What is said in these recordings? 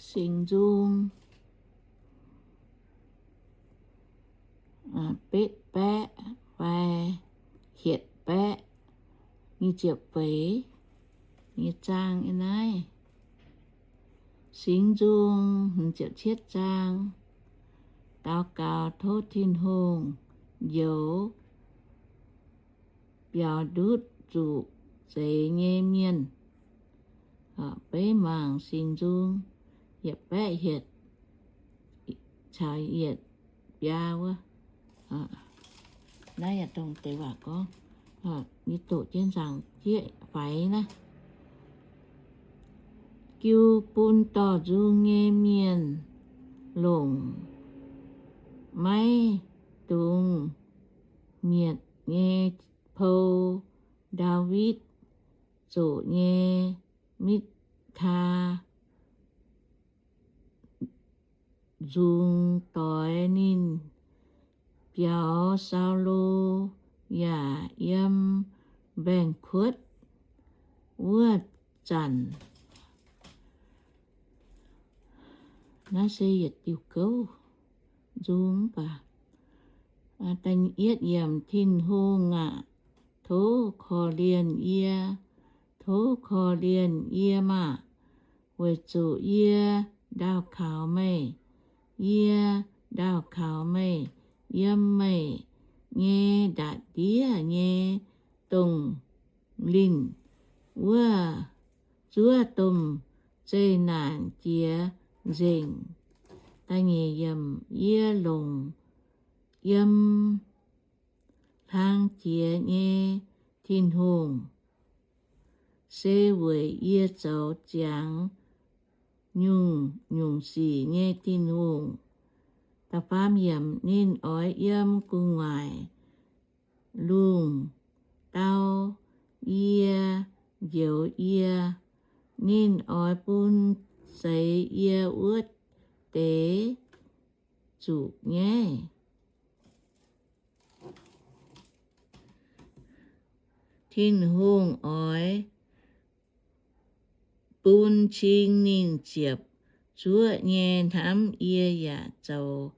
Singx Nzung betv baeqv fai hietc baeqv nyic ziepc feix nyei zaang naaiv. Singx Nzung hmz ziepc cietv zaang. Daux gaux tov Tin-Hungh njoux biaux ndutv zuqc zeix nyei mienh. Beiv mangc Singx Nzung yietc baeqv hietc caux yietc biaa wuov. Naaiv yaac dongh deix waac gorngv, yie doqc jienv nzaangc jieqv faix naaiv. Jiu bun dorh nzung nyei mienh longc maiv dungx mietc nyei pou, Ndaawitv zoqc nyei Mitv^taa Nzung doix ninh biaux Saulo yaac yiem mbaengx-kuotv wuov zanc. Naaiv se yietc diuh gouv nzung mv baac. Da'yietv yiemc. Tin-Hungh aah! Tov korv-lienh yie, tov korv-lienh yie maah! Weic zuqc yie ndaauh kaux meih, yie ndaauh kaux meih yiem meih nyei nda'ndiev nyei dongh linh wuov zuov domh zeqc naanc jiex nzengc. Yie longc yiem hlang jiex nyei Tin-Hungh, se weic yie zoux ziangx nyungc-nyungc sic nyei Tin-Hungh. Da'faam yiemc. Ninh oix yiem gu'nguaaic lungh dau yie, njoux yie. Ninh oix bun zeix yie wuov deix zuqc nyaiv. Tin-Hungh oix bun cing ninh ziepc zuoqv nyei hnamv yie yaac zoux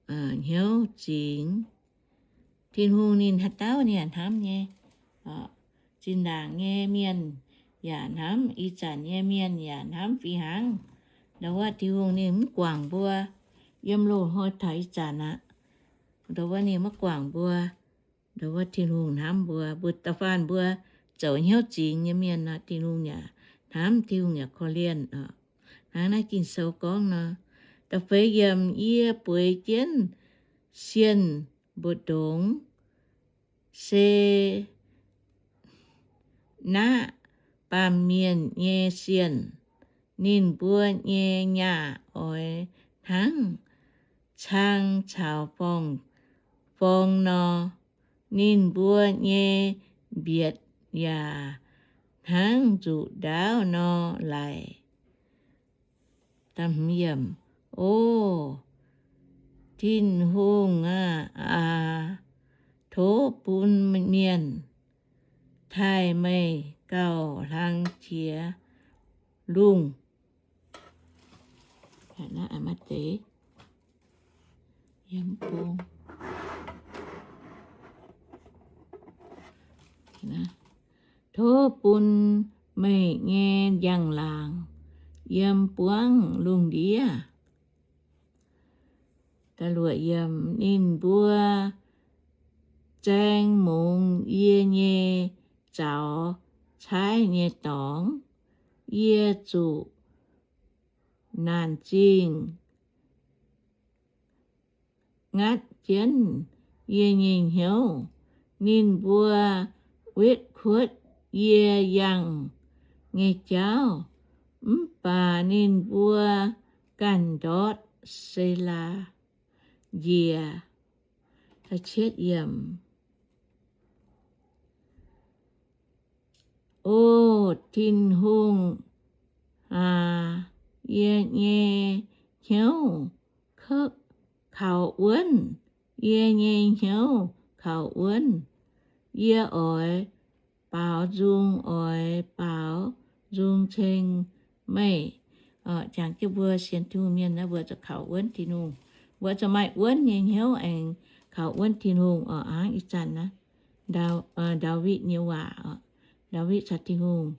hnyouv zingx. Tin-Hungh ninh haaix dauh ninh yaac hnamv nyei. Zinh ndaangc nyei mienh yaac hnamv, ih zanc nyei mienh yaac hnamv fih hnangv. Ndau wuov Tin-Hungh ninh mv guangc mbuo yiem loz-hnoi taux ih zanc aqv. Ndau wuov ninh maiv guangc mbuo. Ndau wuov Tin-Hungh hnamv mbuo, mbuo da'faanh mbuo zoux hnyouv zingx nyei mienh nor, Tin-Hungh yaac hnamv, Tin-Hungh yaac korv-lienh oc. Hnangv naaiv Ging-Sou gorngv nor. Da'feix yiemc. Yie bueix jienv sienh mbu'ndongx, se naqv baamh mienh nyei sienh. Ninh mbuo nyei nyaah oix hnangv cang caux forng-forng nor, ninh mbuo nyei mbietc yaac hnangv nzuqc ndaauv nor laic. O Tin-Hungh aah! Tov bun mienh taaih meih gauh hlang jiex lungh. Tov bun meih nyei njang-laangc yiem buangv lungh ndiev. Ninh mbuo zaeng mungz yie nyei zaux caaiv nyei dorngx. Yie zuqc naanc zingh ngatv jienv yie nyei hnyouv. Ninh mbuo wetv kuotv yie yangh nyei jauv, mv baac ninh mbuo ganh ndortv Selaa njiec. O Tin-Hungh aac, yie nyei hnyouv kaux wuonv, yie nyei hnyouv kaux wuonv. Yie oix baaux nzung, oix baaux nzung ceng meih. Jangx jienv mbuo sienx Tin-Hungh mienh naaiv, mbuo zuqc kaux wuonv Tin-Hungh. Mbuo zuqc maaih wuonv nyei hnyouv aengx kaux wuonv Tin-Hungh oc. Hnangv ih zanc naaiv, Ndaawitv nyei waac oc. Ndaawitv caux Tin-Hungh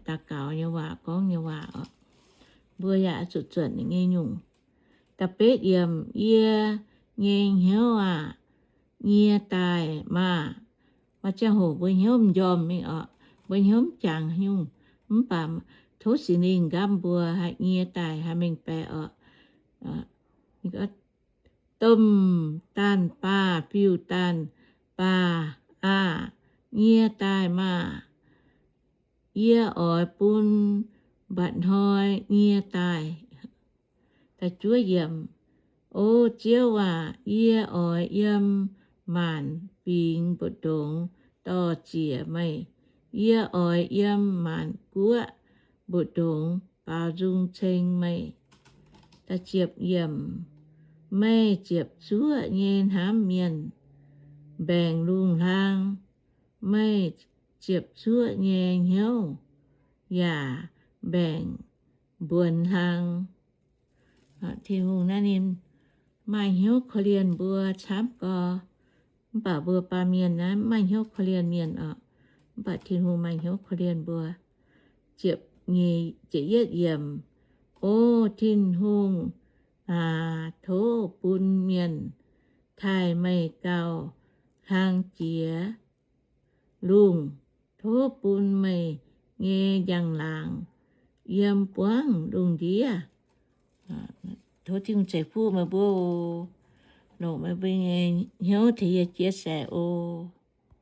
daux gaux nyei waac, gorngv nyei waac oc. Mbuo yaac zuqc zuotc ninh nyei nyungc. Da'betv yiemc, yie nyei hnyouv aah! Nyie daaih maah! Maaih ziangh hoc mbuo hnyouv m'njormh mingh oc. Mbuo hnyouv mv jangx nyungc, mv baac tov Singx Lingh nqamv mbuo haih nyie daaih haih mengh baeqc oc. Domh daanh baah, fiuv-daanh baah aah! Nyie daaih maah! Yie oix bun mba'hnoi nyie daaih. O Ziouv aac, yie oix yiem maanc fingx mbu'ndongx dor-ziec meih. Yie oix yiem maanc guoqv mbu'ndongx baaux nzung ceng meih. Meih ziepc zuoqv nyei hnamv mienh mbaengc lungh hlang. Meih ziepc zuoqv nyei hnyouv yaac mbaengc mbuonx hlang. Tin-Hungh naaiv ninh maaih hnyouv korv-lienh mbuo camv gorx. Mv baac mbuo baamh mienh naaiv mv maaih hnyouv korv-lienh mienh oc. Mv baac Tin-Hungh maaih hnyouv korv-lienh mbuo. Ziepc nyeic, ziepc yietv yiemc. O Tin-Hungh aac, tov bun mienh taaih meih gauh hlang jiex lungh. Tov bun meih nyei njang-laangc yiem buangv lungh ndiev. Tov Tin-Hungh ceix fuqv meih mbuo oc. Longc meih mbuo nyei hnyouv tengx yie chia sẻ oc.